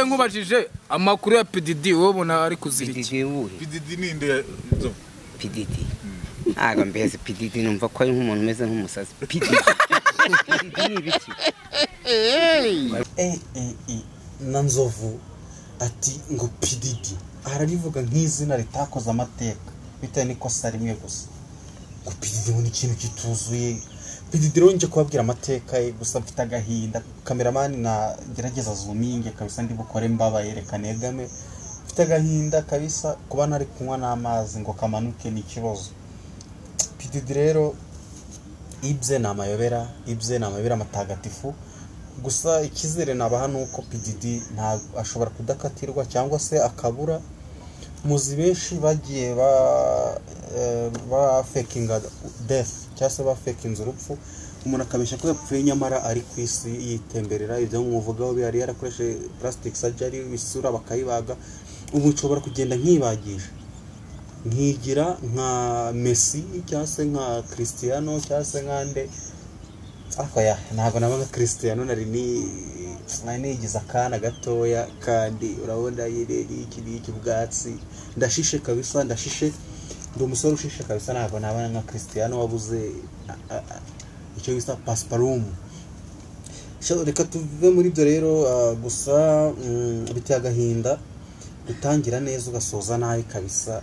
Nkubajije amakuru ya PDD, wowe ubona ari kuzira iki? PDD wuhe? PDD ni nde, Nzovu? PDD ntabwo mbese. PDD numva ko ari nk'umuntu umeze nk'umusazi. PDD, PDD ni ibiki? E e e na Nzovu ati ngo PDD ararivuga nk'izina ritakoze amateka bitewe n'ikosa rimwe gusa, ngo PDD ngo ni ikintu kituzuye. PDD rero nje kubabwira amateka ye, gusa mfite agahinda. Cameraman na gerageza zoominge kabisa, ndi bukore mbabaye, reka negame, mfite agahinda kabisa. Kuba ntari kunywa n'amazi ngo kamanuke ni ikibazo. PDD rero ibye ni amayobera, ibye ni amayobera matagatifu. Gusa icyizere nabaha ni uko PDD ntabwo ashobora kudakatirwa cyangwa se akabura. Muzi benshi bagiye ba bafekinga death cyangwa se bafekinze urupfu, umuntu akabeshya ko yapfuye nyamara ari ku isi yitemberera. Ibyo muvugaho yari yarakoresheje plastic surgery, isura bakayibaga. Ubu nshobora kugenda nkibagisha, nkigira nka Messi cyangwa se nka Cristiano cyangwa se nka nde. Ariko ya ntabwo naba nka Cristiano, nari nigize akana gatoya, kandi urabona nyine n'iki n'iki ubwatsi, ndashishe kabisa, ndashishe, ndi umusore ushishe kabisa. Ntabwo naba nka Cristiano wabuze icyo bita pasiparumu. So, reka tuve muri ibyo rero. Gusa biteye agahinda gutangira neza ugasoza nabi kabisa,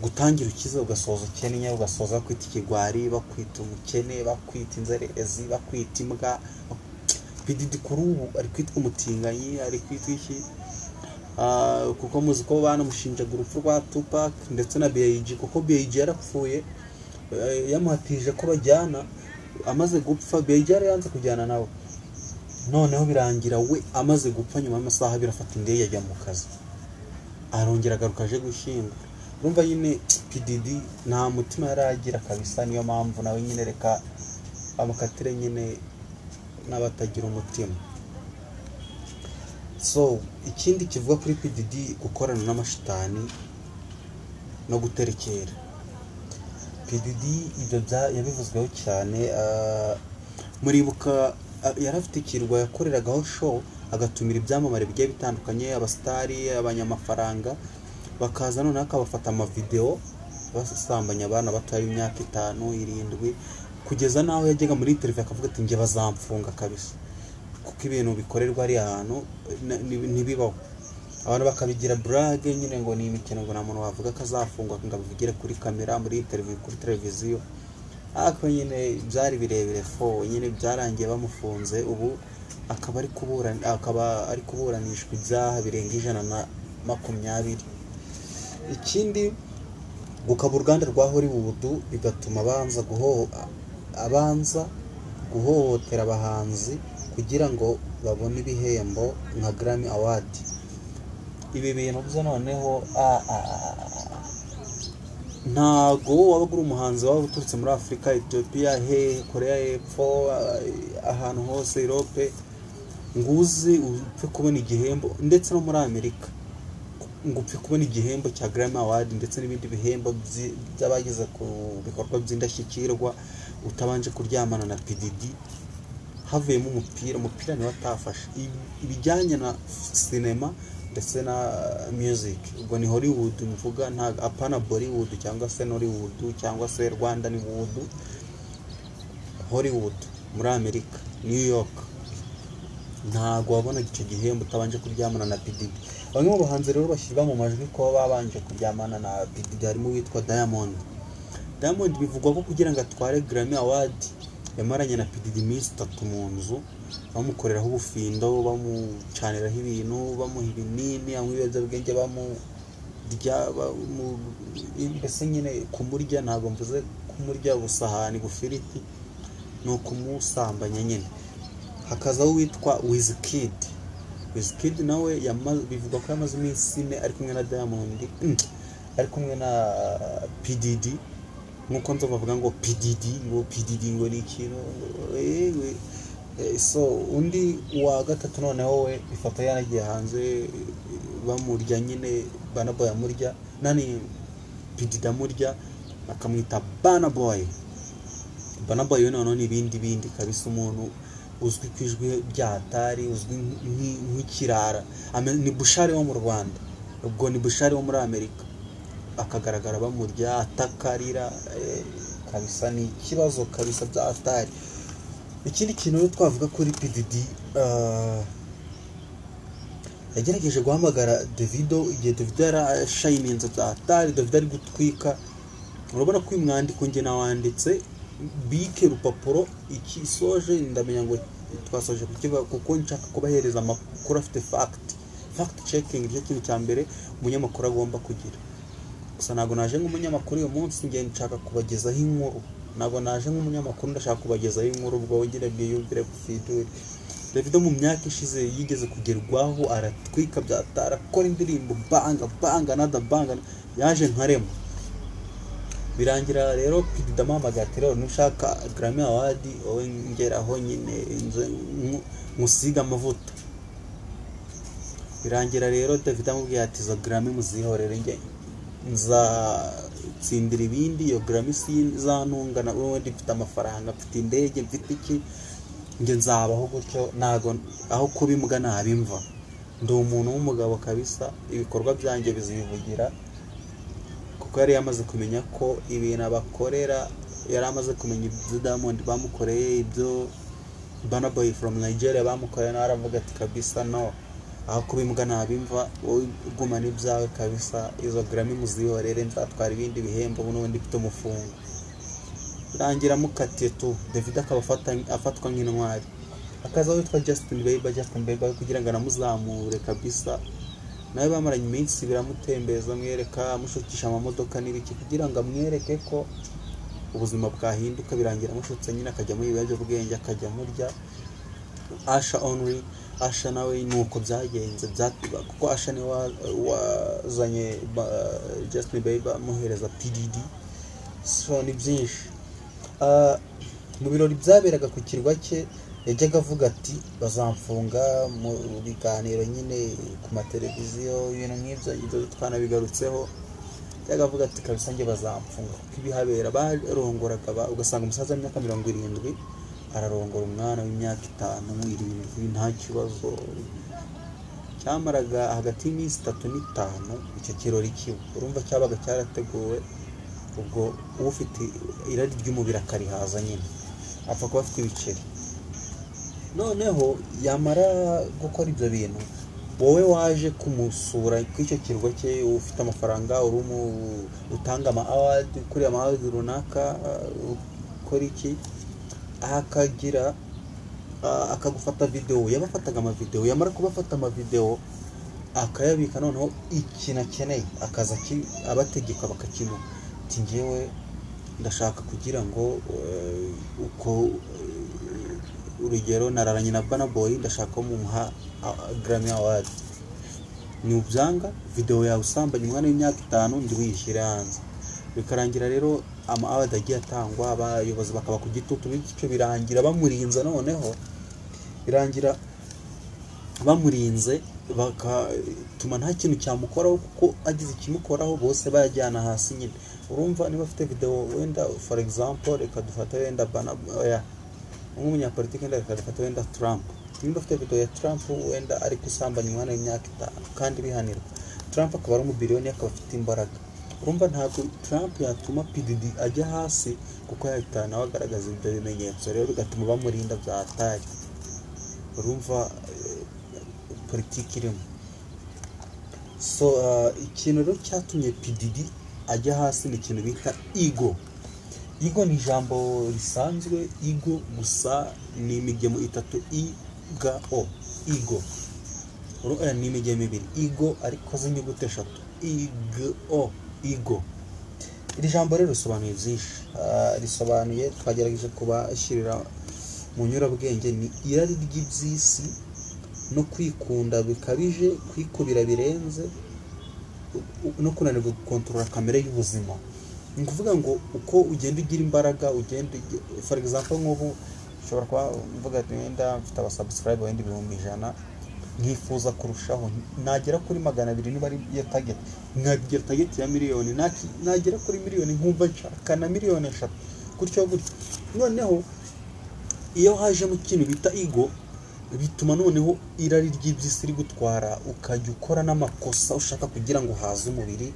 gutangira ukize ugasoza ukennye, ugasoza bakwita ikigwari, bakwita umukene, bakwita inzererezi, bakwita imbwa. PDD kuri ubu ari kwitwa umutinganyi, ari kwitwa iki? Kuko muzi ko banamushinjaga urupfu rwa Tupac ndetse na B.I.G., kuko B.I.G yarapfuye, yamuhatije ko bajyana. Amaze gupfa B.I.G yari yanze kujyana nawe, noneho birangira we amaze gupfa nyuma y'amasaha 2 afata indege ajya mu kazi, arongera agaruka aje gushyingura. Urumva nyine PDD nta mutima yari agira kabisa, niyo mpamvu nawe nyine reka bamukatire nyine n'abatagira umutima. So ikindi kivuga kuri PDD, gukorana n'amashitani no guterekera. PDD ibyo yabivuzweho cyane. Muribuka yari afite ikirwa yakoreragaho show, agatumira ibyamamare bigiye bitandukanye, abasitari, abanyamafaranga bakaza, noneho akabafata amavideo basambanya abana bato b'imyaka 5, 7, kugeza n'aho yajyaga muri interview akavuga ati njye bazamfunga kabisa, kuko ibintu bikorerwa ari ahantu ntibibaho. Abantu bakabigira blague nyine ngo ni imikino, ngo nta muntu wavuga ko azafungwa ngo abivugire kuri kamera, muri interview kuri televiziyo. Ariko nyine byari birebire fo, nyine byarangiye bamufunze. Ubu akaba ari kuburanishwa ibyaha birenga 120. Ikindi, gukaba uruganda rwa Hollywood bigatuma abanza guhohotera abahanzi kugira ngo babone ibihembo nka Grammy Award. Ibi bintu byo noneho ntago wabaga uri umuhanzi waba uturutse muri Afurika, Ethiopia, he Korea y'Epfo, ahantu hose, Europe, ngo uze upfe kubona igihembo, ndetse no muri Amerika, ngo upfe kubona igihembo cya Grammy Award ndetse n'ibindi bihembo by'abageze ku bikorwa by'indashyikirwa utabanje kuryamana na PDD. Havuyemo umupira, umupira niwe atafashe. Ibijyanye na sinema ndetse na music, ubwo ni Hollywood mvuga, nta apana Bollywood cyangwa se Nollywood cyangwa se Rwandan wood, Hollywood muri Amerika, New York, ntago wabonaga icyo gihembo utabanje kuryamana na PDD. Bamwe mu bahanzi rero bashyirwa mu majwi ko babanje kuryamana na PDD harimo uwitwa Diamond. Diamond bivugwa ko kugira ngo atware Grammy Award yamaranye na PDD iminsi 3 mu nzu, bamukoreraho ubufindo, bamucaniraho ibintu, bamuha ibinini, anywa ibiyobyabwenge, bamurya, mbese nyine kumurya, ntabwo mvuze kumurya ubusahani bufiriti, ni ukumusambanya nyine. Hakazaho uwitwa Wizkid. Wizkid nawe bivugwa ko yamaze iminsi 4 ari kumwe na Diamond, ari kumwe na PDD, nkuko nzo bavuga ngo PDD, ngo PDD ngo ni ikintu ewe. So undi wa gatatu noneho we ifoto yanagiye hanze bamurya nyine, Burna Boy amurya, nani PDD amurya, akamwita Burna Boy. Burna Boy we noneho ni ibindi bindi kabisa, umuntu Uzwi ku ijwi rya Atari, uzwi nk'ikirara. Ni Bushari wo mu Rwanda, ubwo ni Bushari wo muri Amerika. Akagaragara bamurya, atakarira, kabisa ni ikibazo kabisa bya Atari. Ikindi kintu rero twavuga kuri PDD, yagerageje guhamagara Davido igihe Davido yarashayininze bya Atari, Davido ari gutwika. Urabona ko uyu mwandiko njye nawanditse bike rupapuro iki soje, ndamenya ngo twasoje kukivuga kuko nshaka kubahereza amakuru afite fact checking, nicyo kintu cya mbere umunyamakuru agomba kugira. Gusa ntabwo naje nk'umunyamakuru uyu munsi, njye nshaka kubagezaho inkuru. Ntabwo naje nk'umunyamakuru, ndashaka kubagezaho inkuru, ubwo wongere bwiyumvire gufiduri. Davido mu myaka ishize yigeze kugerwaho, aratwika byatara, akora indirimbo banga banga nada banga, yaje nka Rema. Birangira rero Pidida amuhamagaye ati rero nushaka Grammy Award wowe ngeraho nyine inzu nkusiga amavuta. Birangira rero Davido amubwiye ati izo Grammy muzihorere, njye nzatsindira ibindi, iyo Grammy sinzantunga, na ubundi mfite amafaranga, mfite indege, mfite iki, njye nzabaho gutyo, ntago aho kuba imbwa nabimva, ndi umuntu w'umugabo kabisa, ibikorwa byanjye bizivugira. Kuko yari yamaze kumenya ko ibintu abakorera, yari amaze kumenya ibyo Diamond bamukoreye, ibyo Burna Boy from Nigeria bamukoreye, nawe aravuga ati kabisa no, aho kuba imbwa nabimva, wowe gumana ibyawe kabisa, izo Grammy muzihorere, nzatwara ibindi bihembo n'ubundi mfite umufungo. Birangira mukatiye tu, Davido akaba afatwa nk'intwari. Akaza witwa Justin Bieber, Justin Bieber kugira ngo anamuzamure kabisa, nawe bamaranye iminsi biramutembeza, amwereka, amushukisha amamodoka n'ibiki kugira ngo amwereke ko ubuzima bwahinduka. Birangira amushutse nyine akajya muri ibiyobyabwenge, akajya amurya. Asha Only, Asha nawe ni uko byagenze, kuko Asha niwe wazanye Justin Bieber amuhereza PDD. So ni byinshi. Mu birori byaberaga ku kirwa cye yajyaga avuga ati bazamfunga, mu biganiro nyine ku mateleviziyo, ibintu nk'ibyo, ibyo twanabigarutseho. Yajyaga avuga ati kabisa njye bazamfunga, kuko ibihabera barongoraga, ugasanga umusaza w'imyaka 70 ararongora umwana w'imyaka 5, 7, nta kibazo. Cyamaraga hagati y'iminsi 3 n'5 icyo kirori kiba, urumva cyabaga cyarateguwe, ubwo ufite irari ry'umubiri akarihaza nyine, apfa kuba afite ibiceri. Noneho yamara gukora ibyo bintu, wowe waje kumusura kuri icyo kirwa cye, ufite amafaranga, uri utanga ama award, ukuriye ama award runaka, ukora iki, akagira akagufata video. Yabafataga ama video, yamara kubafata ama video akayabika, noneho ikintu akeneye akaza abategeka bakakimuha. Ati njyewe ndashaka kugira ngo uko urugero nararanye na Burna Boy, ndashaka ko mumuha Grammy Award. Ni ubyanga video yawe usambanye umwana w'imyaka 5 ndi wishyira hanze. Bikarangira rero ama award agiye atangwa, abayobozi bakaba ku gitutu, bityo birangira bamurinze. Noneho birangira bamurinze, bakatuma nta kintu cyamukoraho, kuko agize ikimukoraho bose bayajyana hasi nyine. Urumva niba afite video wenda, for example reka dufate wenda Burna, oya, nk'umunyapolitiki wenda reka dufate wenda Trump. Nimba afite video ya Trump wenda ari gusambanya umwana w'imyaka 5 kandi bihanirwa, Trump akaba ari umubiliyoni, akaba afite imbaraga, urumva ntabwo Trump yatuma PDD ajya hasi, kuko yahita nawe agaragaza ibyo bimenyetso, rero bigatuma bamurinda bya hatari. Urumva politiki irimo. So ikintu rero cyatumye PDD ajya hasi ni ikintu bita ego. Ego ni ijambo risanzwe, ego gusa ni imigemo 3, i g o, ego. Ni imigemo 2, ego ariko z'inyuguti 3, i g o, ego. Iri jambo rero risobanuye byinshi. Risobanuye, twagerageje kubashyirira mu nyurabwenge, ni irari ry'iby'isi no kwikunda bikabije, kwikubira birenze, no kunanirwa gukontorora kamere y'ubuzima. Ni ukuvuga ngo uko ugenda ugira imbaraga, ugenda, for example nk'ubu ushobora kuba mvuga ati wenda mfite abasubscribe wenda 100,000, nkifuza kurushaho, nagera kuri 200 niba ari iyo target, nkagira target ya miliyoni, nagera kuri miliyoni nkumva nshaka na miliyoni 3, gutyo gutyo. Noneho Iyo hajemo ikintu bita ego, bituma noneho irari ry'iby'isi rigutwara, ukajya ukora n'amakosa ushaka kugira ngo uhaze umubiri,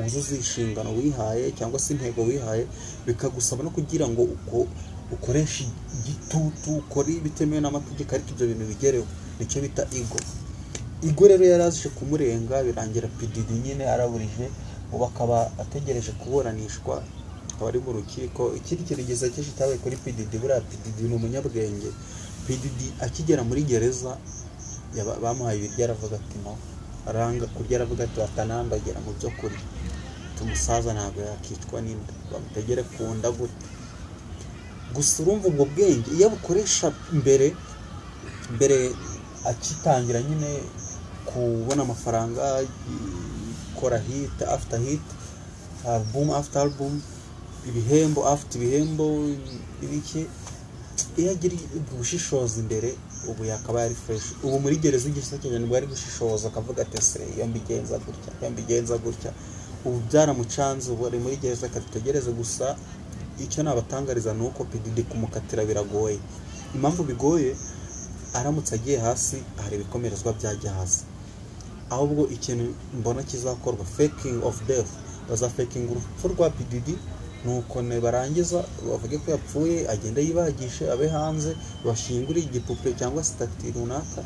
wuzuze inshingano wihaye cyangwa se intego wihaye, bikagusaba no kugira ngo ukoreshe igitutu, ukore ibitemewe n'amategeko, ariko ibyo bintu bigereho. Nicyo bita ego. Ego rero yaraje kumurenga, birangira PDD nyine araburije, ubu akaba ategereje kuburanishwa, akaba ari mu rukiko. Ikindi kintu gisekeje cyabaye kuri PDD, buriya PDD ni umunyabwenge. PDD akigera muri gereza bamuhaye ibiryo, aravuga ati no, aranga kurya, aravuga ati batanambagira mu byo kurya, umusaza ntabwo yakicwa n'inda, bamutegere ku nda gute. Gusa urumva ubwo bwenge iyo abukoresha mbere akitangira nyine kubona amafaranga, ikora hit after hit, album after album, ibihembo after ibihembo, ibiki, iyo agira ubushishozi imbere, ubu yakaba yari fresh. Ubu muri gereza igisekeje nibwo ari gushishoza, akavuga ati ese iyo mbigenza gutya, iyo mbigenza gutya. Ubu byaramucanze, ubu ari muri gereza, akadutegereze. Gusa icyo nabatangariza ni uko PDD kumukatira biragoye. Impamvu bigoye, aramutse agiye hasi hari ibikomerezwa byajya hasi. Ahubwo ikintu mbona kizakorwa, faking of death, bazafakinga urupfu rwa PDD, nuko barangiza bavuge ko yapfuye, agende yibagishe abe hanze, bashyingure igipupe cyangwa statue runaka,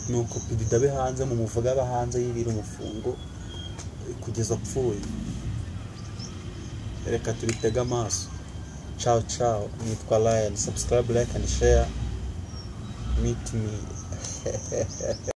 nuko PDD abe hanze, mu muvuga abe hanze yibira umufungo kugeza apfuye. Reka tubitege amaso. Ciao ciao, nitwa Lion. Subscribe, like and share. Meet me.